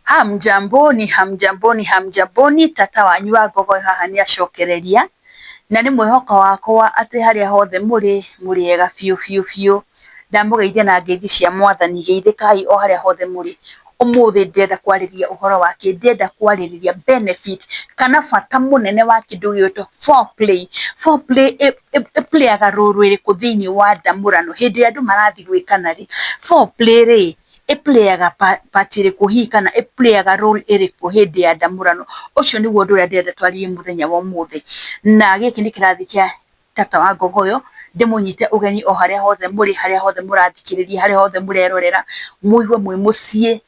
Hamjamboni, hamjamboni, hamjamboni, tata wanyu wa Ngogoyo haha nĩ acokereria, na nĩ mwĩhoko wakwa atĩ harĩa hothe mũrĩ, mũrĩ ega biũ biũ biũ. Ndamũgeithia na ngeithi cia Mwathani, geithĩkai o harĩa hothe mũrĩ. Ũmũthĩ ndĩrenda kwarĩria ũhoro wa kĩ? Ndĩrenda kwarĩrĩria benefit kana bata mũnene wa kĩndũ gĩgwĩtwo foreplay. Foreplay ĩ play aga role ĩrĩkũ thĩiniĩ wa ndamũrano? Hĩndĩ ĩrĩa andũ marathiĩ gwĩkana rĩ, foreplay rĩ, ĩ play aga part ĩrĩkũ hihi kana ĩ play aga role ĩrĩkũ hĩndĩ ya ndamũrano? Ũcio nĩguo ũndũ ũrĩa ndĩrenda twarie mũthenya wa ũmũthĩ. Na gĩkĩ nĩ kĩrathi kĩa tata wa Ngogoyo, ndĩmũnyite ũgeni o harĩa hothe mũrĩ, harĩa hothe mũrathikĩrĩria, harĩa hothe mũrerorera, mũigue mwĩ mũciĩ.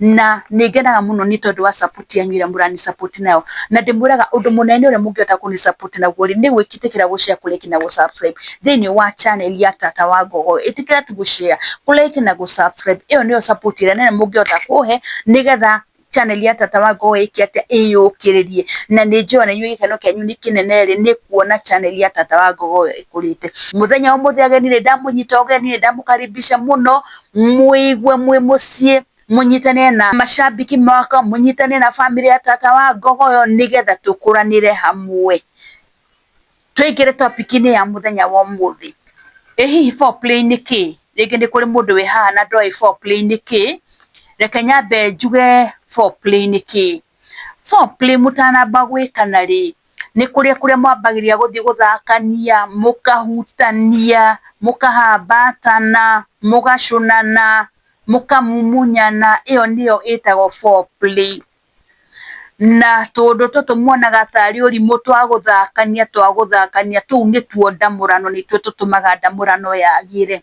Na nĩ ngenaga mũno nĩ tondũ wa support yanyu ĩrĩa mũrani support nayo. Na ndĩmwĩraga ũndũ mũnene ũrĩa mũngĩhota kũni support naguo rĩ, nĩ gwĩtĩkĩra gũ share, kũ like na gũ subscribe thĩiniĩ wa channel ya tata wa Ngogoyo. Ĩtĩkĩra tu gũ share, kũ like na gũ subscribe. Ĩyo nĩyo support ĩrĩa nene mũngĩhota kũhe nĩgetha channel ya tata wa Ngogoyo ĩke atĩa? Ĩyũkĩrĩrie. Na nĩ njũĩ ona inyuĩ gĩkeno kĩanyu nĩ kĩnene rĩ, nĩ kuona channel ya tata wa Ngogoyo ĩkũrĩte. Mũthenya wa ũmũthĩ ageni nĩ ndamũnyita ũgeni, nĩ ndamũkaribisha mũno, mũigue mwĩ mũciĩ, mũnyitane na macambĩki makwa, mũnyitane na bamĩrĩ ya tata wa Ngogoyo nĩgetha tũkũranĩre hamwe. Tũingĩre topic-inĩ ya mũthenya wa ũmũthĩ. Ĩ hihi foreplay nĩ kĩĩ? Rĩngĩ nĩ kũrĩ mũndũ wĩ haha na ndoĩ foreplay nĩ kĩĩ. Reke nyambe njuge foreplay nĩ kĩĩ. Foreplay mũtanamba gwĩkana rĩ, nĩ kũrĩa kũrĩa mwambagĩrĩria gũthiĩ gũthakania, mũkahutania, mũkahambatana, mũgacũnana, mũkamumunyana, ĩyo nĩyo ĩtagwo foreplay. Na tũũndũ tũtũ muonaga tarĩ ũrimũ twa gũthakania twa gũthakania, tũu nĩtuo ndamũrano, nĩtuo tũtũmaga ndamũrano yagĩre.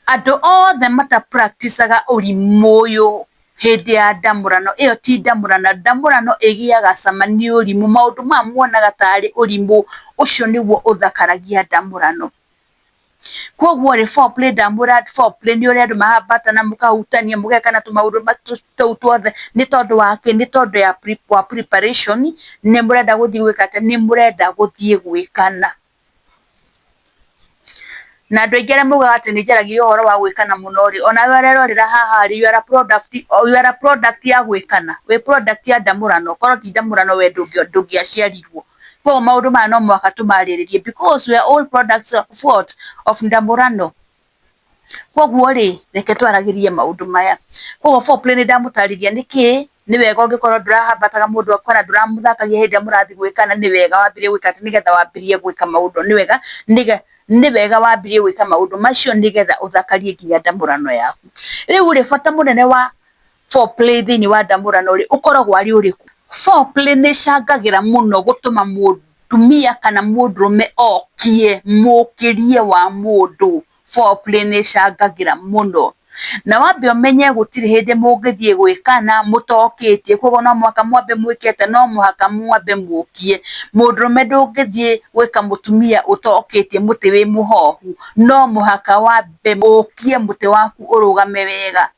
Andũ othe mata practice aga ũrimũ ũyũ hĩndĩ ya ndamũrano, ĩyo ti ndamũrano, ndamũrano ĩgĩaga cama nĩ ũrimũ, maũndũ maya muonaga tarĩ ũrimũ, ũcio nĩguo ũthakaragia ndamũrano. Koguo rĩ, foreplay ndamwĩra foreplay nĩ ũrĩa andũ mahambatana mũkahutania mũgekana tũmaũndũ tũu tuothe nĩ tondũ wa kĩ? Nĩ tondũ wa preparation, nĩ mũrenda gũthiĩ gwĩka atĩa? Nĩ mũrenda gũthiĩ gwĩkana. Na andũ aingĩ arĩa maugaga atĩ nĩ njaragia ũhoro wa gwĩkana mũno rĩ, onawe ũrerorera haha rĩ, you are a product, you are a product ya gwĩkana, wĩ product ya ndamũrano, korwo ti ndamũrano we ndũngĩaciarirwo. Koguo maũndũ maya no mũhaka tũmarĩrĩrie because we are all products of what? Of ndamũrano. Koguo rĩ, reke twaragĩrie maũndũ maya. Koguo foreplay nĩ ndamũtarĩria nĩ kĩĩ, nĩ wega ũngĩkorwo ndũrahambataga mũndũ kana ndũramũthakagia hĩndĩ ĩrĩa mũrathiĩ gwĩkana, nĩ wega wambĩrĩrie gwĩka atĩ nĩgetha wambĩrĩrie gwĩka maũndũ, nĩ wega nĩ wega wambĩrĩrie gwĩka maũndũ macio nĩgetha ũthakarie nginya ndamũrano yaku. Rĩu rĩ, bata mũnene wa foreplay thĩiniĩ wa ndamũrano rĩ, ũkoragwo arĩ ũrĩkũ? Foreplay nĩ ĩcangagĩra mũno gũtũma mũtumia kana mũndũrũme okie mũkĩrie wa mũndũ. Foreplay nĩ ĩcangagĩra mũno. Na wambe ũmenye gũtirĩ hĩndĩ mũngĩthiĩ gwĩkana mũtokĩtie, koguo no mũhaka mwambe mwĩke atĩa? No mũhaka mwambe mũkie. Mũndũrũme ndũngĩthiĩ gwĩka mũtumia ũtokĩtie mũtĩ wĩ mũhohu, no mũhaka wambe ũkie mũtĩ waku ũrũgame wega.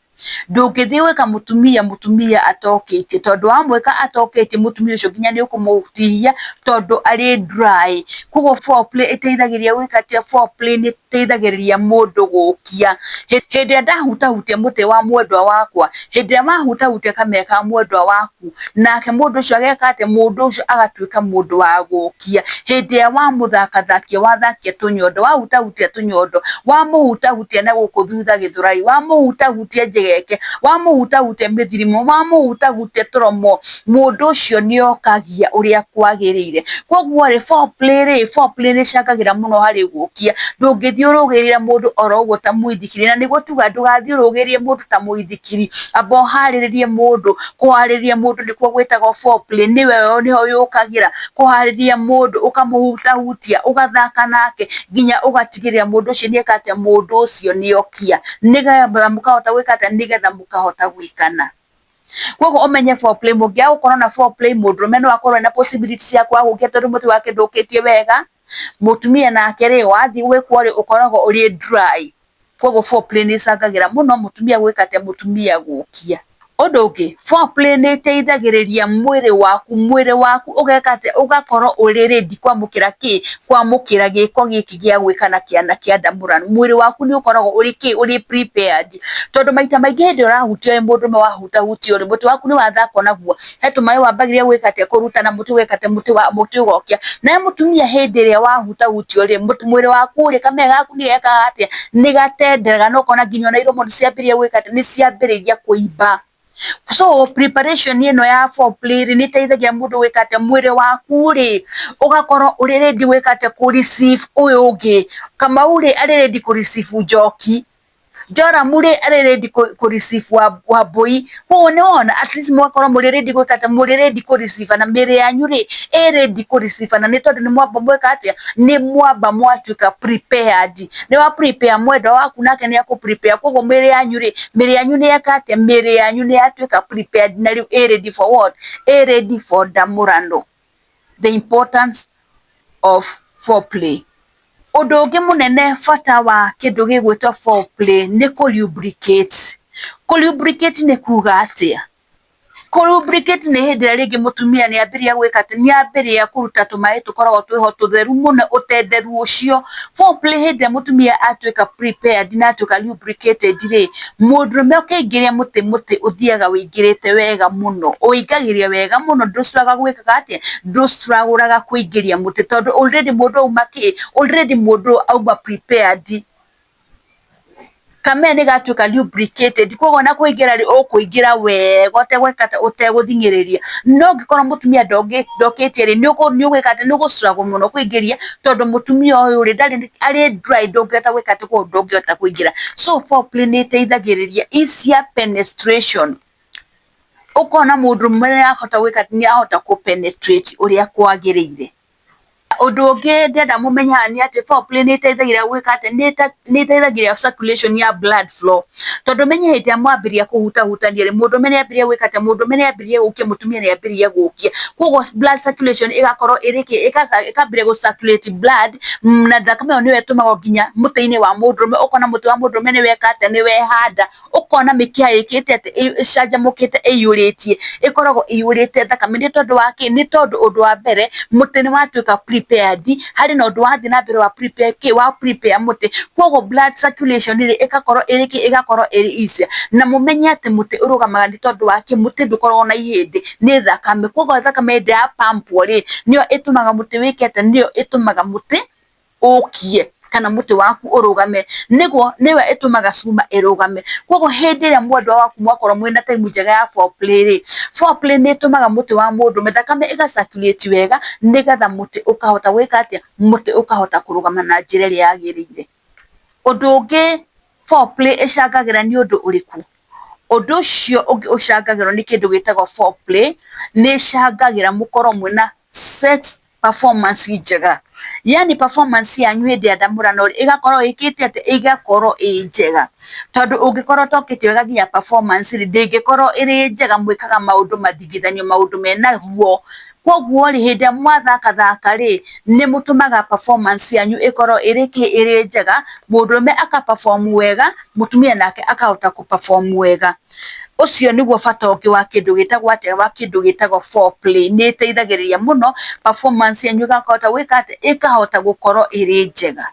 Ndũngĩthiĩ gwĩka mũtumia mũtumia atokĩtie, tondũ wamwĩka atokĩtie mũtumia ũcio nginya nĩ ũkũmũtihia tondũ arĩ dry. Koguo foreplay ĩteithagĩrĩria gwĩka atĩa? Foreplay nĩ ĩteithagĩrĩria mũndũ gũkia. Hĩndĩ ĩrĩa ndahutahutia mũtĩ wa mwendwa wakwa, hĩndĩ ĩrĩa wahutahutia kamere ka mwendwa waku, nake mũndũ ũcio ageka atĩa? Mũndũ ũcio agatuĩka mũndũ wa gũkia. Hĩndĩ ĩrĩa wamũthakathakia, wathakia tũnyondo, wahutahutia tũnyondo, wamũhutahutia na gũkũ thutha gĩthũrai, wamũhutahutia njegeke, wamũhutahutia mĩthirimo, wamũhutahutia tũromo, mũndũ ũcio nĩ okagia ũrĩa kwagĩrĩire. Koguo rĩ, foreplay rĩ, foreplay nĩ ĩcangagĩra mũno harĩ gũkia. Ndũngĩthiĩ ũrũgĩrĩre mũndũ oro ũguo ta mũithikiri, na nĩguo tugaga ndũgathiĩ ũrũgĩrĩrie mũndũ ta mũithikiri, amba ũharĩrĩrie mũndũ. Kũharĩrĩria mũndũ nĩkuo gwĩtagwo foreplay, nĩwe nĩho yũkagĩra. Kũharĩrĩria mũndũ ũkamũhutahutia, ũgathaka nake nginya ũgatigĩrĩra mũndũ ũcio nĩ eka atĩa? Mũndũ ũcio nĩ okia, nĩgetha mũkahota gwĩka atĩa? Nĩgetha mũkahota gwĩkana. Koguo ũmenye foreplay, mũngĩaga gũkorwo na foreplay, mũndũrũme no akorwo ena possibility cia kwaga gũkia tondũ mũtĩ wake ndũkĩtie wega, mũtumia nake rĩ, wathiĩ gwĩkwo rĩ, ũkoragwo ũrĩ dry. Koguo foreplay nĩ ĩcangagĩra mũno mũtumia gwĩka atĩa? Mũtumia gũkia. Ũndũ ũngĩ, foreplay nĩ ĩteithagĩrĩria mwĩrĩ waku, mwĩrĩ waku ũgeka atĩa, ũgakorwo ũrĩ ready kwamũkĩra kĩ, kwamũkĩra gĩko gĩkĩ gĩa gwĩka na kĩana kĩa ndamũrano. Mwĩrĩ waku nĩ ũkoragwo ũrĩ kĩ, ũrĩ prepared. Tondũ maita maingĩ hĩndĩ ĩrĩa ũrahutio wĩ mũndũrũme wahutahutio rĩ, mũtĩ waku nĩ wathakwo naguo, he tũmaĩ wambagĩrĩria gwĩka atĩa, kũruta na mũtĩ ũgeka atĩa, mũtĩ ũgokia. Nawe mũtumia hĩndĩ ĩrĩa wahutahutio rĩ, mwĩrĩ waku rĩ, kamere gaku nĩ gekaga atĩa, nĩ gatenderaga na ũkona nginya ona iromo nĩ ciambĩrĩria gwĩka atĩa, nĩ ciambĩrĩria kũimba. So preparation ĩno ya foreplay rĩ, nĩ ĩteithagia mũndũ gwĩka atĩa, mwĩrĩ waku rĩ, ũgakorwo ũrĩ ready gwĩka atĩa, kũ receive ũyũ ũngĩ. Kamau rĩ, arĩ ready kũ receive Njoki. Joram rĩ, arĩ ready kũ receive Wambui. Koguo nĩ wona at least mũgakorwo mũrĩ ready gwĩka atĩa, mũrĩ ready kũ receive na mĩĩrĩ yanyu rĩ, ĩ ready kũ receive na nĩ tondũ nĩ mwamba mweka atĩa, nĩ mwamba mwatuĩka prepared. Nĩ wa prepare mwendwa waku nake nĩ akũ prepare, koguo mĩĩrĩ yanyu rĩ, mĩĩrĩ yanyu nĩ yeka atĩa, mĩĩrĩ yanyu nĩ yatuĩka prepared na rĩu ĩ ready for what? Ĩ ready for ndamũrano. The importance of foreplay. Ũndũ ũngĩ mũnene bata wa kĩndũ gĩgwĩtwo foreplay nĩ kũ lubricate. Kũ lubricate nĩ kuga atĩa? Kũ lubricate nĩ hĩndĩ ĩrĩa rĩngĩ mũtumia nĩ ambĩrĩria gwĩka atĩ, nĩ ambĩrĩria kũruta tũmaĩ tũkoragwo twĩho tũtheru mũno ũtenderu ũcio. Foreplay hĩndĩ ĩrĩa mũtumia atuĩka prepared na atuĩka lubricated rĩ, mũndũrũme ũkĩingĩria mũtĩ, mũtĩ ũthiaga wĩingĩrĩte wega mũno, ũingagĩria wega mũno, ndũ struggle gwĩkaga atĩa, ndũ struggle kũingĩria mũtĩ tondũ already mũndũ auma kĩ, already mũndũ auma prepared. Kamere nĩ gatuĩka lubricated, koguo ona kũingĩra rĩ, ũkũingĩra wega ũtegwĩka atĩa, ũtegũthing'ĩrĩria. No ũngĩkorwo mũtumia ndokĩtie rĩ, nĩ ũgwĩka atĩa, nĩ ũgũ struggle mũno kũingĩria tondũ mũtumia ũyũ rĩ, ndarĩ arĩ dry, ndũngĩhota gwĩka atĩ, koguo ndũngĩhota kũingĩra. So foreplay nĩ ĩteithagĩrĩria easier penetration. Ũkona mũndũrũme nĩ arahota gwĩka atĩ, nĩ arahota kũ penetrate ũrĩa kwagĩrĩire. Ũndũ ũngĩ ndĩrenda mũmenye haha nĩ atĩ foreplay nĩ ĩteithagĩrĩria gwĩka atĩ, nĩ ĩteithagĩrĩria circulation ya blood flow. Tondũ ũmenye hĩndĩ ĩrĩa mwambĩrĩria kũhutahutania rĩ, mũndũrũme nĩ ambĩrĩria gwĩka atĩa, mũndũrũme nĩ ambĩrĩria gũkia, mũtumia nĩ ambĩrĩria gũkia. Koguo blood circulation ĩgakorwo ĩrĩ kĩ, ĩkambĩrĩria gũ circulate blood na thakame ĩyo nĩyo ĩtũmagwo nginya mũtĩ-inĩ wa mũndũrũme, ũkona mũtĩ wa mũndũrũme nĩ weka atĩa, nĩ wehanda, ũkona mĩkiha ĩkĩte atĩa, ĩcanjamũkĩte ĩiyũrĩtie, ĩkoragwo ĩiyũrĩte thakame. Nĩ tondũ wa kĩ? Nĩ tondũ ũndũ wa mbere mũtĩ nĩ watuĩka prepared, harĩ na ũndũ wathiĩ na mbere wa prepare kĩ, wa prepare mũtĩ, koguo blood circulation rĩ, ĩgakorwo ĩrĩ kĩ, ĩgakorwo ĩrĩ easier. Na mũmenye atĩ mũtĩ ũrũgamaga nĩ tondũ wa kĩ, mũtĩ ndũkoragwo na ihĩndĩ, nĩ thakame, koguo thakame hĩndĩ ya pump rĩ, nĩyo ĩtũmaga mũtĩ wĩke atĩa, nĩyo ĩtũmaga mũtĩ ũkie kana mũtĩ waku ũrũgame, nĩguo nĩyo ĩtũmaga cuma ĩrũgame. Koguo hĩndĩ ĩrĩa mwendwa waku mwakorwo mwĩna time njega ya foreplay rĩ, foreplay nĩ ĩtũmaga mũtĩ wa mũndũrũme thakame ĩga circulate wega, nĩgetha mũtĩ ũkahota gwĩka atĩa, mũtĩ ũkahota kũrũgama na njĩra ĩrĩa yagĩrĩire. Ũndũ ũngĩ foreplay ĩcangagĩra nĩ ũndũ ũrĩkũ? Ũndũ ũcio ũngĩ ũcangagĩrwo nĩ kĩndũ gĩtagwo foreplay, nĩ ĩcangagĩra mũkorwo mwĩna sex performance njega. Yani performance yanyu hĩndĩ ya ndamũrano rĩ, ĩgakorwo ĩkĩte atĩa, ĩgakorwo ĩ njega. Tondũ ũngĩkorwo ũtokĩte wega nginya performance rĩ, ndĩngĩkorwo ĩrĩ njega, mwĩkaga maũndũ mathingithanio, maũndũ mena ruo. Koguo rĩ, hĩndĩ ĩrĩa mwathakathaka rĩ, nĩ mũtũmaga performance yanyu ĩkorwo ĩrĩ kĩ, ĩrĩ njega, mũndũrũme aka perform wega, mũtumia nake akahota kũ perform wega. Ũcio nĩguo bata ũngĩ wa kĩndũ gĩtagwo atĩa, wa kĩndũ gĩtagwo foreplay. Nĩ ĩteithagĩrĩria mũno performance yanyu ĩkahota gwĩka atĩa, ĩkahota gũkorwo ĩrĩ njega.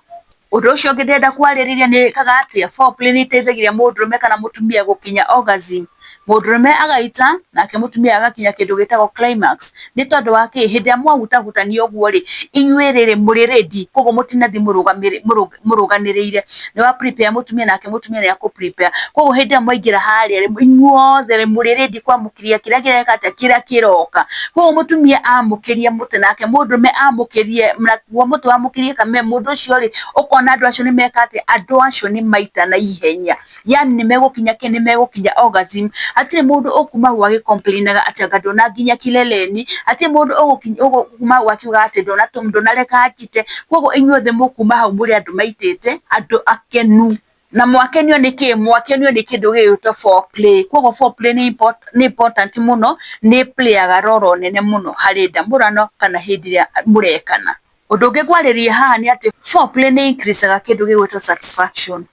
Ũndũ ũcio ũngĩ ndĩrenda kwarĩrĩria nĩ ĩkaga atĩa, foreplay nĩ ĩteithagĩrĩria mũndũrũme kana mũtumia gũkinya orgasm. Mũndũrũme agaita nake mũtumia agakinya kĩndũ gĩtagwo climax. Nĩ tondũ wa kĩ? Hĩndĩ ĩrĩa mwahutahutania ũguo rĩ, inyuĩ rĩrĩ mũrĩ ready, koguo mũtinathiĩ mũrũganĩrĩire. Nĩ wa prepare mũtumia nake mũtumia nĩ akũ prepare. Koguo hĩndĩ ĩrĩa mwaingĩra harĩa rĩ, inyuothe rĩ, mũrĩ ready kwamũkĩria kĩrĩa kĩreka atĩa, kĩrĩa kĩroka. Koguo mũtumia amũkĩria mũtĩ nake mũndũrũme amũkĩrie, naguo mũtĩ wamũkĩrie kameme, mũndũ ũcio rĩ, ũkona andũ acio nĩ meka atĩa, andũ acio nĩ maita na ihenya. Yani nĩ megũkinya kĩ, nĩ megũkinya orgasm. Hatirĩ mũndũ ũkuma hau agĩ complain aga atĩ anga ndũnanginya kileleni, hatirĩ mũndũ ũgũkuma hau akiuga atĩ ndũnareka njite. Koguo inyuothe mũkuma hau mũrĩ andũ maitĩte, andũ akenu. Na mwakenio nĩ kĩ? Mwakenio nĩ kĩndũ gĩgwĩtwo foreplay. Koguo foreplay nĩ important mũno, nĩ ĩplayaga role nene mũno harĩ ndamũrano kana hĩndĩ ĩrĩa mũrekana. Ũndũ ũngĩ ngwarĩrĩria haha nĩ atĩ foreplay nĩ increase aga kĩndũ gĩgwĩtwo satisfaction.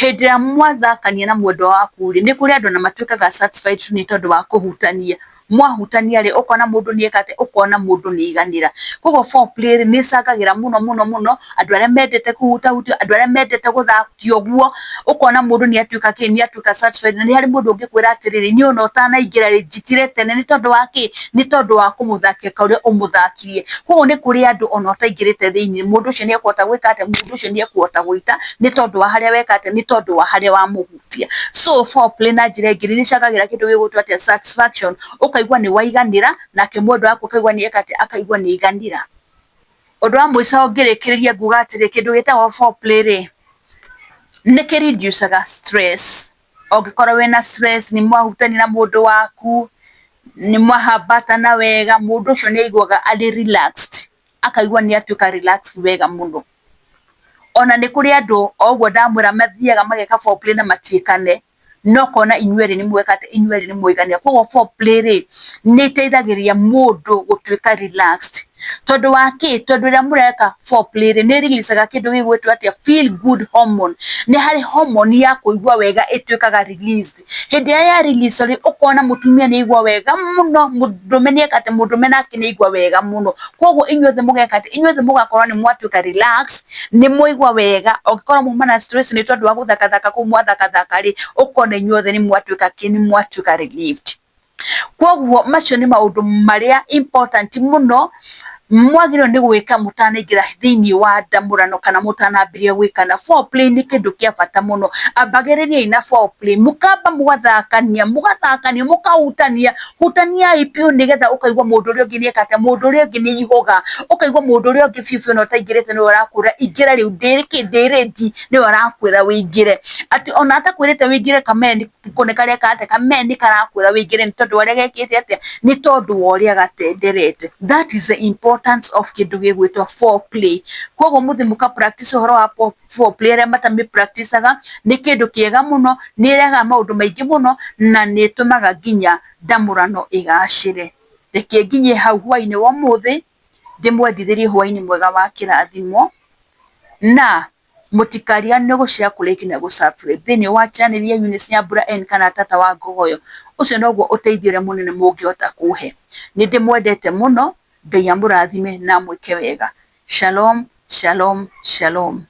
Hĩndĩ ĩrĩa mwathakania na mwendwa waku rĩ, nĩ kũrĩ andũ ona matuĩkaga satisfied nĩ tondũ wa kũhutania. Mwahutania rĩ, ũkona mũndũ nĩ eka atĩa, ũkona mũndũ nĩ aiganĩra. Koguo foreplay rĩ, nĩ ĩcangagĩra mũno mũno mũno andũ arĩa mendete kũhutahutio, andũ arĩa mendete gũthakio ũguo, ũkona mũndũ nĩ atuĩka kĩ, nĩ atuĩka satisfied. Na nĩ harĩ mũndũ ũngĩkwĩra atĩrĩrĩ, niĩ ona ũtanaingĩra rĩ, njitire tene. Nĩ tondũ wa kĩ? Nĩ tondũ wa kũmũthakia karĩa ũmũthakirie. Koguo nĩ kũrĩ andũ ona ũtaingĩrĩte thĩiniĩ, mũndũ ũcio nĩ ekũhota gwĩka atĩa, mũndũ ũcio nĩ ekũhota gũita nĩ tondũ wa harĩa weka atĩa, nĩ tondũ wa harĩa wamũhutia. So foreplay na njĩra ĩngĩ nĩ ĩcangagĩra kĩndũ gĩgwĩtwo atĩa, satisfaction, ũkaigua nĩ waiganĩra, nake mwendwa waku akaigua nĩ eka atĩa, akaigua nĩ aiganĩra. Ũndũ wa mũico ngĩrĩkĩrĩria nguga atĩrĩ, kĩndũ gĩtagwo foreplay rĩ, nĩ kĩ reduce aga stress. Ũngĩkorwo wĩna stress, nĩ mwahutania na mũndũ waku, nĩ mwahambatana wega, mũndũ ũcio nĩ aiguaga arĩ relaxed, akaigua nĩ atuĩka relaxed wega mũno. Ona nĩ kũrĩ andũ o ũguo ndamwĩra mathiaga mageka foreplay na matiĩkane, no ũkona inyuerĩ nĩ mweka atĩ, inyuerĩ nĩ mwaiganĩra. Koguo foreplay rĩ, nĩ ĩteithagĩrĩria mũndũ gũtuĩka relaxed. Tondũ wa kĩ? Tondũ rĩrĩa mũreka foreplay rĩ, nĩ ĩ release aga kĩndũ gĩgwĩtwo atĩa, feel good hormone. Nĩ harĩ hormone ya kũigua wega ĩtuĩkaga released. Hĩndĩ ĩrĩa ya release rĩ, ũkona mũtumia nĩ aigua wega mũno, mũndũrũme nĩ eka atĩ, mũndũrũme nake nĩ aigua wega mũno. Koguo inyuothe mũgeka atĩ, inyuothe mũgakorwo nĩ mwatuĩka relaxed, nĩ mwaigua wega, ũngĩkorwo muma na stress nĩ tondũ wa gũthakathaka kũu mwathakathaka rĩ, ũkona inyuothe nĩ mwatuĩka kĩ, nĩ mwatuĩka relieved. Koguo macio nĩ maũndũ marĩa important mũno mwagĩrĩirwo nĩ gwĩka mũtanaingĩra thĩiniĩ wa ndamũrano kana mũtanambĩrĩria gwĩkana. Foreplay nĩ kĩndũ kĩa bata mũno, ambagĩrĩriai na foreplay, mũkamba mũgathakania, mũgathakania, mũkahutania, hutaniai biũ nĩgetha ũkaigua mũndũ ũrĩa ũngĩ nĩ eka atĩa, mũndũ ũrĩa ũngĩ nĩ aihũga, ũkaigua mũndũ ũrĩa ũngĩ biũ biũ ona ũtaingĩrĩte nĩwe ũrakwĩra ingĩra rĩu, ndĩ ndĩ ready, nĩwe ũrakwĩra wĩingĩre. Atĩ ona atakwĩrĩte wĩingĩre kameni nĩ kareka atĩa, kameni karakwĩra wĩingĩre nĩ tondũ wa ũrĩa gekĩte atĩa, nĩ tondũ wa ũrĩa gatenderete. That is the importance of kĩndũ gĩgwĩtwo foreplay. Koguo mũthiĩ mũka practice ũhoro wa foreplay arĩa matamĩ practice aga, nĩ kĩndũ kĩega mũno, nĩ ĩrehaga maũndũ maingĩ mũno, na nĩ ĩtũmaga nginya ndamũrano ĩgacĩre. Reke nginyie hau hwainĩ wa ũmũthĩ, ndĩmwendithĩrie hwainĩ mwega wa kĩrathimo, na mũtikariganĩrwo gũ share, kũ like na gũ subscribe thĩiniĩ wa channel ya Eunice Nyambura N kana Tata wa Ngogoyo. Ũcio noguo ũteithio ũrĩa mũnene mũngĩhota kũhe. Nĩ ndĩmwendete mũno, Ngai amũrathime na amwĩke wega. Shalom, shalom, shalom.